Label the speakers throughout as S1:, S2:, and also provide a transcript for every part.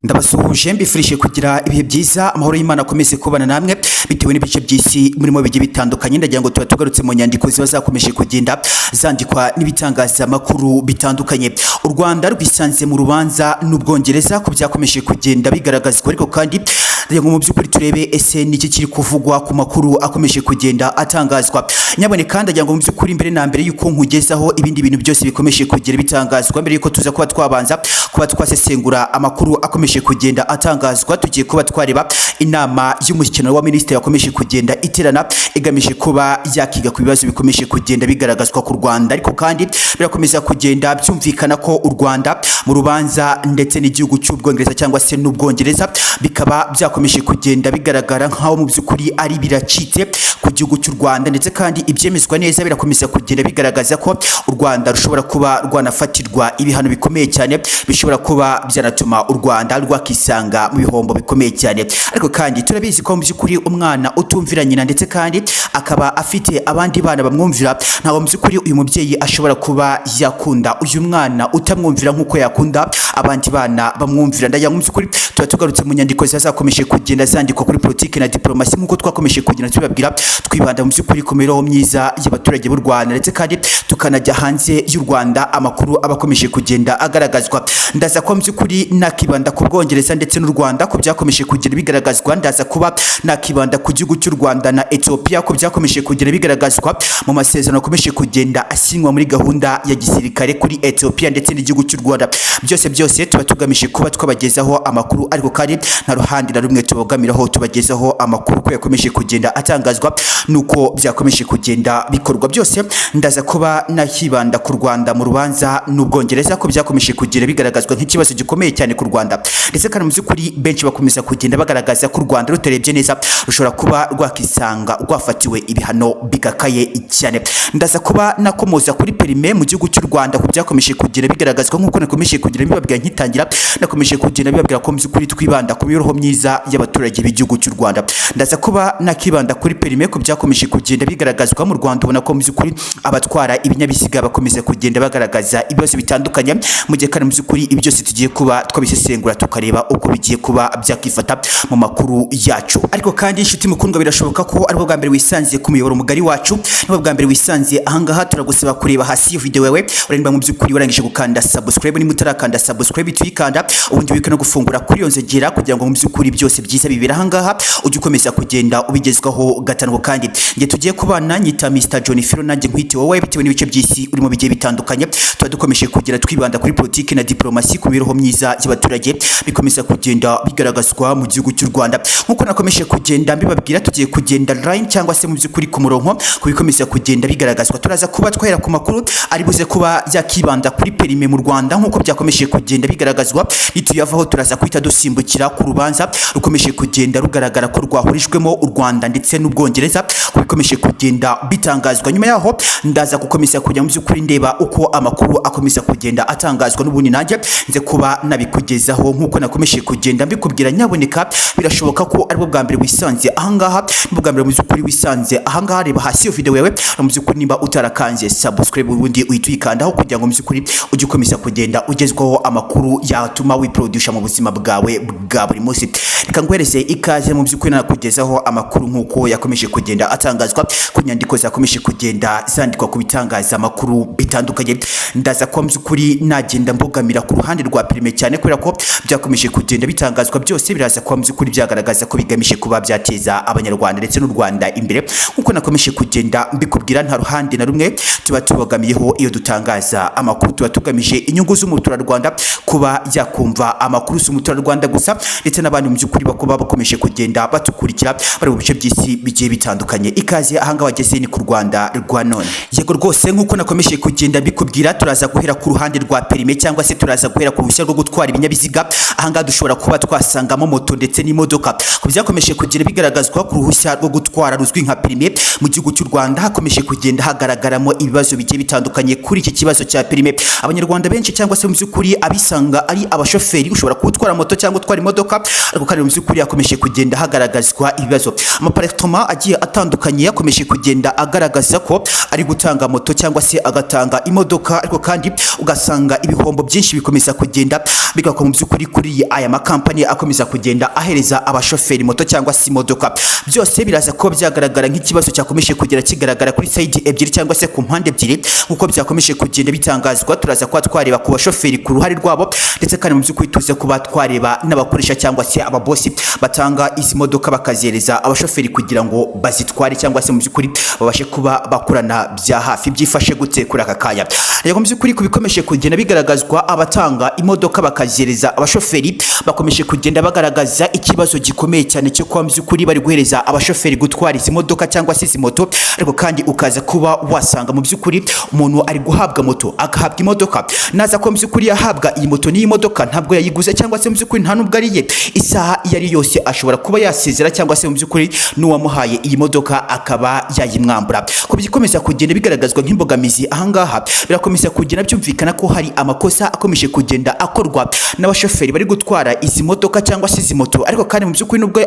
S1: Ndabasuhuje, mbifurije kugira ibihe byiza, amahoro y'Imana akomeze kubana namwe bitewe n'ibice by'isi murimo bigiye bitandukanye. Ndagira ngo tuba tugarutse mu nyandiko ziba zakomeje kugenda zandikwa n'ibitangazamakuru bitandukanye. U Rwanda rwisanze mu rubanza n'Ubwongereza ku byakomeje kugenda bigaragazwa, ariko kandi ndagira ngo mu by'ukuri turebe ese niki kiri kuvugwa ku makuru akomeje kugenda atangazwa. Nyaboneka, ndagira ngo mu by'ukuri mbere na mbere yuko nkugezaho ibindi bintu byose bikomeje kugenda bitangazwa, mbere yuko tuza kuba twabanza kuba twasesengura amakuru akomeje kugenda atangazwa, tugiye kuba twareba inama y'umushyikirano wa minisitiri yakomeje kugenda iterana igamije kuba yakiga ku bibazo bikomeje kugenda bigaragazwa ku Rwanda. Ariko kandi birakomeza kugenda byumvikana ko u Rwanda mu rubanza ndetse n'igihugu cy'Ubwongereza cyangwa se n'Ubwongereza, bikaba byakomeje kugenda bigaragara nk'aho mu by'ukuri ari biracitse ku gihugu cy'u Rwanda. Ndetse kandi ibyemezwa neza birakomeza kugenda bigaragaza ko u Rwanda rushobora kuba rwanafatirwa ibihano bikomeye cyane, bishobora kuba byanatuma u Rwanda rwakisanga mu bihombo bikomeye cyane. Ariko kandi turabizi ko mu by'ukuri umwana utumvira nyina, ndetse kandi akaba afite abandi bana bamwumvira, ntabwo mu by'ukuri uyu mubyeyi ashobora kuba yakunda uyu mwana utamwumvira nk'uko yakunda abandi bana bamwumvira. Ndagira ngo mu by'ukuri tuba tugarutse mu nyandiko ziba zakomeje kugenda zandikwa kuri politiki na diplomasi, nk'uko twakomeje kugenda tubabwira, twibanda mu by'ukuri ku mibereho myiza y'abaturage b'u Rwanda, ndetse kandi tukanajya hanze y'u Rwanda, amakuru aba akomeje kugenda agaragazwa. Ndaza kuba mu by'ukuri nakibanda ku Bwongereza ndetse n'u Rwanda ku byakomeje kugenda bigaragazwa. Ndaza kuba nakibanda ku gihugu cy'u Rwanda na Ethiopia ku byakomeje kugenda bigaragazwa mu masezerano akomeje kugenda asinywa muri gahunda ya gisirikare kuri Ethiopia ndetse n'igihugu cy'u Rwanda. Byose byose tuba tugamije kuba twabagezaho amakuru, ariko kandi nta ruhande na rumwe tubogamiraho. Tubagezaho amakuru ko yakomeje kugenda atangazwa nuko byakomeje kugenda bikorwa byose. Ndaza kuba nakibanda ku Rwanda mu rubanza n'Ubwongereza ko byakomeje kugenda bigaragazwa nk'ikibazo gikomeye cyane ku Rwanda, ndetse kandi mu by'ukuri benshi bakomeza kugenda bagaragaza ko u Rwanda rutarebye neza rushobora kuba rwakisanga rwafatiwe ibihano bikakaye cyane. Ndaza kuba nakomoza kuri permis mu gihugu cy'u Rwanda ku byakomeje kugenda bigaragazwa, nk'uko nakomeje kugenda bibabwira nkitangira, nakomeje kugenda bibabwira ko mu by'ukuri twibanda ku mibereho myiza y'abaturage b'igihugu cy'u Rwanda. Ndaza kuba nakibanda kuri permis ku byakomeje kugenda bigaragazwa mu Rwanda, ubona ko mu by'ukuri abatwara ibinyabiziga bakomeza kugenda bagaragaza ibibazo bitandukanye, mu gihe kandi mu by'ukuri ibi byose tugiye kuba twabisesengura, tukareba uko bigiye kuba byakifata mu makuru yacu. Ariko kandi, inshuti mukundwa, birashoboka ko aribwo bwa mbere wisanze ku muyoboro mugari wacu, nibwo bwa mbere wisanze ahangaha. Turagusaba kureba hasi iyo video yawe, urareba mu by'ukuri warangije gukanda subscribe. Niba utarakanda subscribe, tuyikanda, ubundi wike no gufungura kuri iyo nzogera, kugira ngo mu by'ukuri byose byiza bibera ahangaha ujye ukomeza kugenda ubigezwaho gatanu. Kandi nge tugiye kubana nyita Mr John Firo, nanjye nkwite wowe bitewe n'ibice by'isi urimo bigiye bitandukanye. Tuba dukomeje kugira twibanda kuri politiki na diplomasi, ku mibereho myiza y'abaturage bikomeza kugenda bigaragazwa mu gihugu cy'u Rwanda. Nk'uko nakomeje kugenda mbibabwira, tugiye kugenda line cyangwa se mu by'ukuri ku murongo ku bikomeza kugenda bigaragazwa. Turaza kuba twahera ku makuru ari buze kuba yakibanda kuri permis mu Rwanda nk'uko byakomeje kugenda bigaragazwa. Nituyavaho, turaza guhita dusimbukira ku rubanza rukomeje kugenda rugaragara ko rwahurijwemo u Rwanda ndetse n'Ubwongereza ku bikomeje kugenda bitangazwa. Nyuma yaho ndaza gukomeza kujya mu by'ukuri ndeba uko amakuru akomeza kugenda atangazwa, n'ubundi nanjye nze kuba nabikugezaho nk'uko nakomeje kugenda mbikubwira. Nyaboneka, birashoboka ko aribwo bwa mbere wisanze ahangaha, nibwo bwa mbere mu by'ukuri wisanze ahangaha, reba hasi iyo video yawe, mu by'ukuri nimba utarakanze subscribe, ubundi uhita uyikandaho, kugira ngo mu by'ukuri ujye ukomeza kugenda ugezwaho amakuru yatuma wiproduce mu buzima bwawe bwa buri munsi. Reka nguhereze ikaze mu by'ukuri nakugezaho amakuru nk'uko yakomeje kugenda atangazwa ku nyandiko zakomeje kugenda zandikwa ku bitangazamakuru bitandukanye. Ndaza kuba mu by'ukuri nagenda mbogamira ku ruhande rwa permis cyane, kubera ko byakomeje kugenda bitangazwa byose biraza kuba mu by'ukuri byagaragaza ko bigamije kuba byateza Abanyarwanda ndetse n'u Rwanda imbere. Nk'uko nakomeje kugenda mbikubwira, nta ruhande na rumwe tuba tubogamiyeho iyo dutangaza amakuru. Tuba tugamije inyungu z'umuturarwanda, kuba yakumva amakuru si umuturarwanda gusa, ndetse n'abandi mu by'ukuri bakuba bakomeje kugenda batukurikira bari mu bice by'isi bigiye bitandukanye. Ikaze ahangaha wageze ni ku Rwanda rwa none. Yego rwose, nk'uko nakomeje kugenda mbikubwira, turaza guhera ku ruhande rwa permis cyangwa se turaza guhera ku ruhushya rwo gutwara ibinyabiziga. Ahangaha dushobora kuba twasangamo moto ndetse n'imodoka. Ku byakomeje kugenda bigaragazwa ku ruhushya rwo gutwara ruzwi nka permis mu gihugu cy'u Rwanda, hakomeje kugenda hagaragaramo ibibazo bigiye bitandukanye kuri iki kibazo cya permis. Abanyarwanda benshi cyangwa se mu by'ukuri abisanga ari abashoferi, ushobora kuba utwara moto cyangwa utwara imodoka, ariko kandi mu by'ukuri hakomeje kugenda hagaragazwa ibibazo. Amaparitoma agiye atandukanye yakomeje kugenda agaragaza ko ari gutanga moto. moto cyangwa se agatanga imodoka, ariko kandi ugasanga ibihombo byinshi bikomeza kugenda bigaruka mu by'ukuri kuri aya makampani akomeza kugenda ahereza abashoferi moto cyangwa se imodoka. Byose biraza kuba byagaragara nk'ikibazo cyakomeje kugera kigaragara kuri side ebyiri cyangwa se ku mpande ebyiri, nk'uko byakomeje kugenda bitangazwa. Turaza kuba twareba ku bashoferi, ku ruhare rwabo, ndetse kandi mu by'ukuri tuze kuba twareba n'abakoresha cyangwa se ababosi batanga izi modoka bakazihereza abashoferi kugira ngo bazitware, cyangwa se mu by'ukuri babashe kuba bakorana bya hafi. Byifashe gute kuri aka kanya rero? Mu by'ukuri, ku bikomeje kugenda bigaragazwa, abatanga imodoka bakazihereza abashoferi bakomeje kugenda bagaragaza ikibazo gikomeye cyane cyo kuba mu by'ukuri bari guhereza abashoferi gutwara izi modoka cyangwa se izi moto, ariko kandi ukaza kuba wasanga mu by'ukuri umuntu ari guhabwa moto, agahabwa imodoka, naza kuba mu by'ukuri yahabwa iyi moto n'iyi modoka ntabwo yayiguze, cyangwa se mu by'ukuri nta nubwo ari ye. Isaha iyo ari yose ashobora kuba yasezera, cyangwa se mu by'ukuri n'uwamuhaye iyi modoka akaba yayimwambura. Ku bikomeza kugenda bigaragazwa nk'imbogamizi ahangaha, birakomeza kugenda byumvikana ko hari amakosa akomeje kugenda akorwa n'abashoferi bari gutwara izi modoka cyangwa se izi moto. Ariko kandi mu by'ukuri nubwo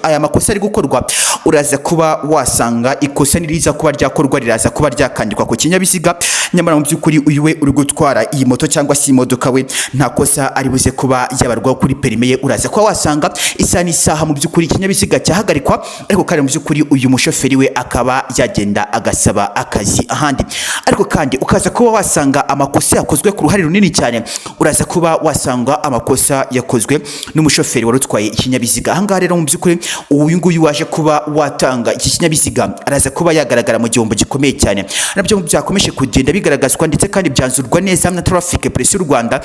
S1: aya makosa ari gukorwa, uraza kuba wasanga ikosa niriza kuba ryakorwa riraza kuba ryakandikwa ku kinyabiziga, nyamara mu by'ukuri uyu we uri gutwara iyi moto cyangwa se imodoka we nta kosa ari buze kuba yabarwaho kuri permis ye. Uraza kuba wasanga isaha n'isaha mu by'ukuri ikinyabiziga cyahagarikwa, ariko kandi mu by'ukuri uyu mushoferi we akaba yagenda agasaba akazi ahandi. Ariko kandi ukaza kuba wasanga amakosa yakozwe ku ruhare runini cyane, uraza kuba wasanga amakosa yakozwe n'umushoferi wari utwaye ikinyabiziga. Ahangaha rero mu by'ukuri uyu nguyu waje kuba watanga iki kinyabiziga araza kuba yagaragara mu gihombo gikomeye cyane. Nabyo byakomeje kugenda bigaragazwa, ndetse kandi byanzurwa neza na Traffic Police y'u Rwanda,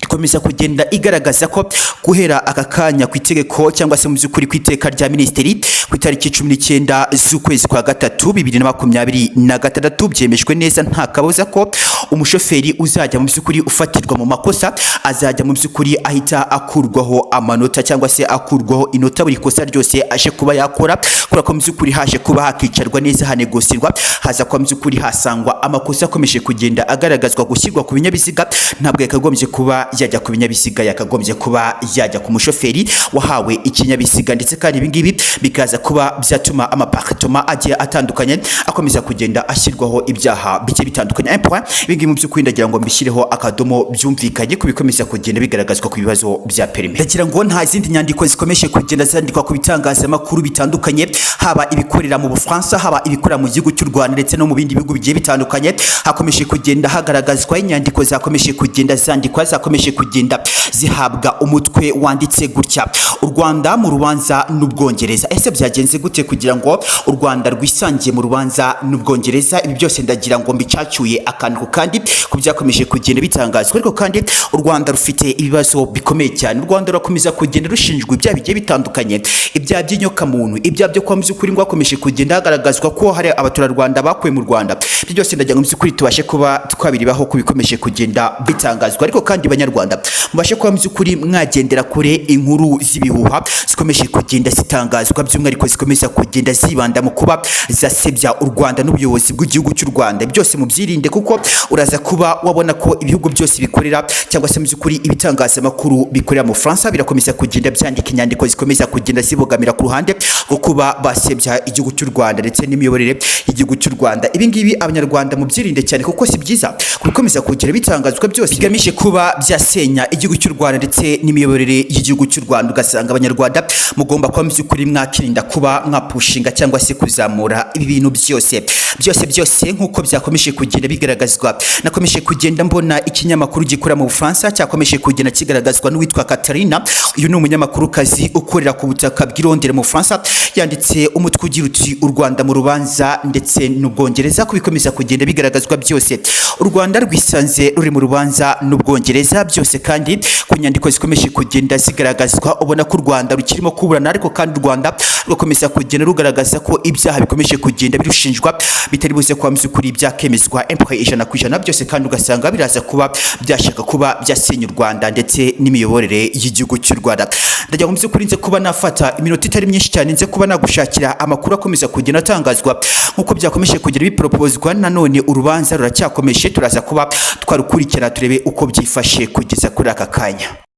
S1: ikomeza kugenda igaragaza ko guhera aka kanya ku itegeko cyangwa se mu by'ukuri ku iteka rya minisitiri ku itariki 19 z'ukwezi kwa gatatu 2026, byemejwe neza nta kabuza ko umushoferi uzajya mu by'ukuri ufatirwa mu makosa azajya mu by'ukuri ahita akurwaho amanota cyangwa se akurwaho inota buri kosa ryose aje kuba yakora, kubera ko mu by'ukuri haje kuba hakicarwa neza, hanegosirwa, haza kuba mu by'ukuri hasangwa amakosa akomeje kugenda agaragazwa gushyirwa ku binyabiziga ntabwo yakagombye kuba yajya ku binyabiziga, yakagombye kuba yajya ku mushoferi wahawe ikinyabiziga. Ndetse kandi ibi ngibi bikaza kuba byatuma amapartoma agiye atandukanye akomeza kugenda ashyirwaho ibyaha bigiye bitandukanye. Un point, ibi ngibi mu by'ukuri ndagira ngo mbishyireho akadomo byumvikanye ku bikomeza kugenda bigaragazwa ku bibazo bya permis. Ndagira ngo nta zindi nyandiko zikomeje kugenda zandikwa ku bitangazamakuru bitandukanye, haba ibikorera mu Bufaransa, haba ibikorera mu gihugu cy'u Rwanda, ndetse no mu bindi bihugu bigiye bitandukanye. Hakomeje kugenda hagaragazwa inyandiko zakomeje kugenda zandikwa, zakomeje kugenda zihabwa umutwe wanditse gutya: "U Rwanda mu rubanza n'Ubwongereza". Ese byagenze gute kugira ngo u Rwanda rwisangiye mu rubanza n'Ubwongereza? Ibi byose ndagira ngo mbicacyuye akantu ku kandi ku byakomeje kugenda bitangazwa. Ariko kandi u Rwanda rufite ibibazo bikomeye cyane. U Rwanda rurakomeza kugenda rushinjwa ibyaha bigiye bitandukanye, ibyaha by'inyokamuntu, ibyaha byo kuba mu by'ukuri ngo hakomeje kugenda hagaragazwa ko hari abaturarwanda bakuwe mu Rwanda. Ibyo byose ndagira ngo mu by'ukuri tubashe kuba twabiribaho ku bikomeje kugenda bitangazwa. Ariko kandi Banyarwanda, mubashe kuba mu by'ukuri mwagendera kure inkuru z'ibihuha zikomeje kugenda zitangazwa, by'umwihariko zikomeza kugenda zibanda mu kuba zasebya u Rwanda n'ubuyobozi bw'igihugu cy'u Rwanda. Byose mubyirinde, kuko uraza kuba wabona ko ibihugu byose bikorera cyangwa se mu by'ukuri ibitangazamakuru bikorera mu Faransa birakomeza kugenda byandika inyandiko zikomeza kugenda zibogamira ku ruhande rwo kuba basebya igihugu cy'u Rwanda ndetse n'imiyoborere y'igihugu cy'u Rwanda. Ibi ngibi Abanyarwanda mubyirinde cyane, kuko si byiza kubikomeza kugira bitangazwa byose bigamije kuba byasenya igihugu cy'u Rwanda ndetse n'imiyoborere y'igihugu cy'u Rwanda. Ugasanga Abanyarwanda mugomba kuba mu by'ukuri mwakirinda kuba mwapushinga cyangwa se kuzamura ibi bintu byose byose byose nk'uko byakomeje kugenda bigaragazwa. Nakomeje kugenda mbona ikinyamakuru gikorera mu Bufaransa cyakomeje kugenda kigaragazwa n'uwitwa Katarina. Uyu ni umunyamakurukazi ukorera ku butaka bw'i Londres mu Bufaransa. Yanditse umutwe ugira uti: "U Rwanda mu rubanza ndetse n'Ubwongereza". Kubikomeza kugenda bigaragazwa byose, u Rwanda rwisanze ruri mu rubanza n'Ubwongereza. Byose kandi ku nyandiko zikomeje kugenda zigaragazwa, ubona ko u Rwanda rukirimo kuburana, ariko kandi u Rwanda rugakomeza kugenda rugaragaza ko ibyaha bikomeje kugenda birushinjwa bitari buze kuba mu by'ukuri byakemezwa 100%. Byose kandi ugasanga biraza kuba byashaka kuba byasenya u Rwanda ndetse n'imiyoborere y'igihugu cy'u Rwanda. Ndagira ngo mu by'ukuri nze kuba nafata iminota itari myinshi cyane, nze kuba nagushakira amakuru akomeza kugenda atangazwa nk'uko byakomeje kugenda biproposwa. Nanone urubanza ruracyakomeje, turaza kuba twarukurikirana turebe uko byifashe kugeza kuri aka kanya.